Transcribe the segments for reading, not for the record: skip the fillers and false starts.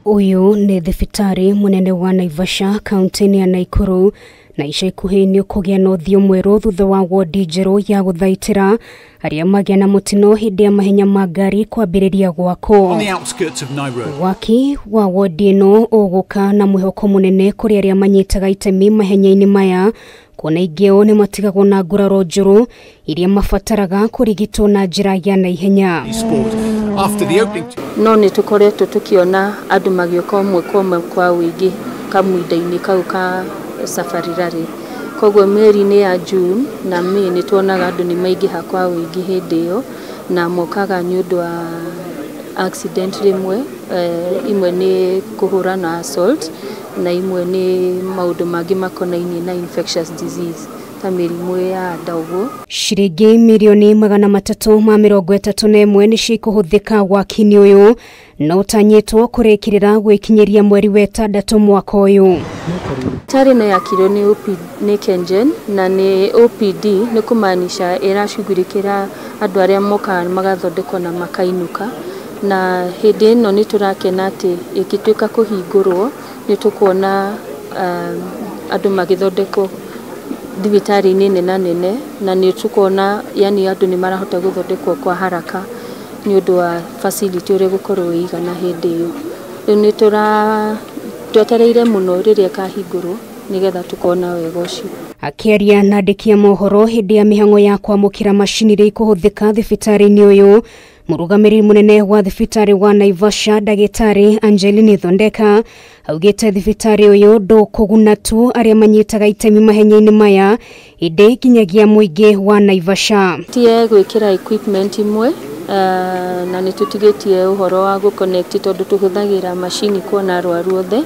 Ũyũ nĩ thibitarĩ mũnene wa Naivasha kaunti-inĩ ya Nakuru na ica ikuhĩ nĩ ũkũgĩa na ũthiũ mwerũ thutha wa wodi njerũ ya gũthaitĩra arĩa magĩa na mũtino hĩndĩ ya mahenya ma ngari kwambĩrĩria gwakwo. Waki wa wodi ĩno ũgũka na mwĩhoko mũnene kũrĩ arĩa manyitaga itemi mahenya-inĩ maya, kuona aingĩ ao nĩ matigagwo na nguraro njũru iria mabataraga kũrigitwo na njĩra ya naihenya. No nĩ tũkoretwo tũkĩona andũ magĩũka ũmwe kwa ũmwe kwa wĩingĩ kamũinda-inĩ kau ka Safari Rally. Koguo mĩeri-inĩ ya June na May nĩ tuonaga andũ nĩ maingĩha kwa wĩingĩ hĩndĩ ĩyo, na mokaga nĩ ũndũ wa accident rĩmwe, imwe nĩ kũhũrana na assault na imwe nĩ maũndũ mangĩ makonainie na infectious disease ta mĩrimũ ya nda ũguo. Ciringi mirioni 331 nĩcio ikũhũthĩka waki-inĩ ũyũ na ũtanyĩtwo kũrĩkĩrĩra gwĩkinyĩria mweri wa ĩtandatũ mwaka ũyũ. Thibitarĩ ĩno yakirwo nĩ KenGen na nĩ OPD, nĩ kũmaanisha ĩracugurikĩra andũ arĩa mokaga magathondekwo na makainũka, na hĩndĩ ĩno nĩ tũrakena atĩ ĩngĩtuĩka kũhingũrwo nĩ tũkuona andũ magĩthondekwo thibitarĩ-inĩ nene nene, na nĩ tũkuona yani andũ nĩ marahota gũthondekwo kwa haraka nĩ ũndũ wa facility ũrĩa ĩgũkorwo ĩigana hĩndĩ ĩyo. Rĩu nĩ twetereire mũno rĩrĩa ĩkahingũrwo nĩgetha tũkona wega ũcio. Akĩaria na andĩki a mohoro hĩndĩ ya mĩhang'o ya kwamũkĩra macini iria ikũhũthĩka thibitarĩ-inĩ ũyũ, mũrũgamĩrĩri mũnene wa thibitarĩ wa Naivasha ndagĩtarĩ Angeline Thondeka augĩte thibitarĩ ũyũ ndũkũguna tu arĩa manyitaga itemi mahenya-inĩ maya ĩndĩ nginyagia mũingĩ wa Naivasha. Tie gwĩkĩra equipment imwe na nĩ tũtigĩtie ũhoro wa gũconnect tondũ tũhũthagĩra macini kuona arwaru othe,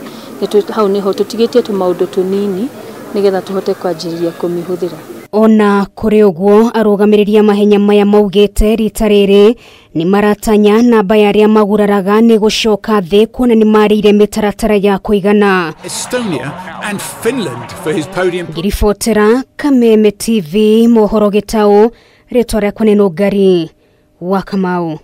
hau nĩho tũtigĩtie tũmaũndũ tũnini nĩgetha tũhote kwanjĩrĩria kũmĩhũthĩra. Ona kũrĩ ũguo, arũgamĩrĩri a mahenya maya maugĩte rita rĩrĩ nĩ maratanya namba ya arĩa maguraraga nĩ gũcoka thĩ kuona nĩ marĩire mĩtaratara ya kũigana. Estonia and Finland for his podium. Ngiribotera Kameme TV mohoro gĩtaũ, rĩtwa rĩakwa nĩ Nũngari wa Kamau.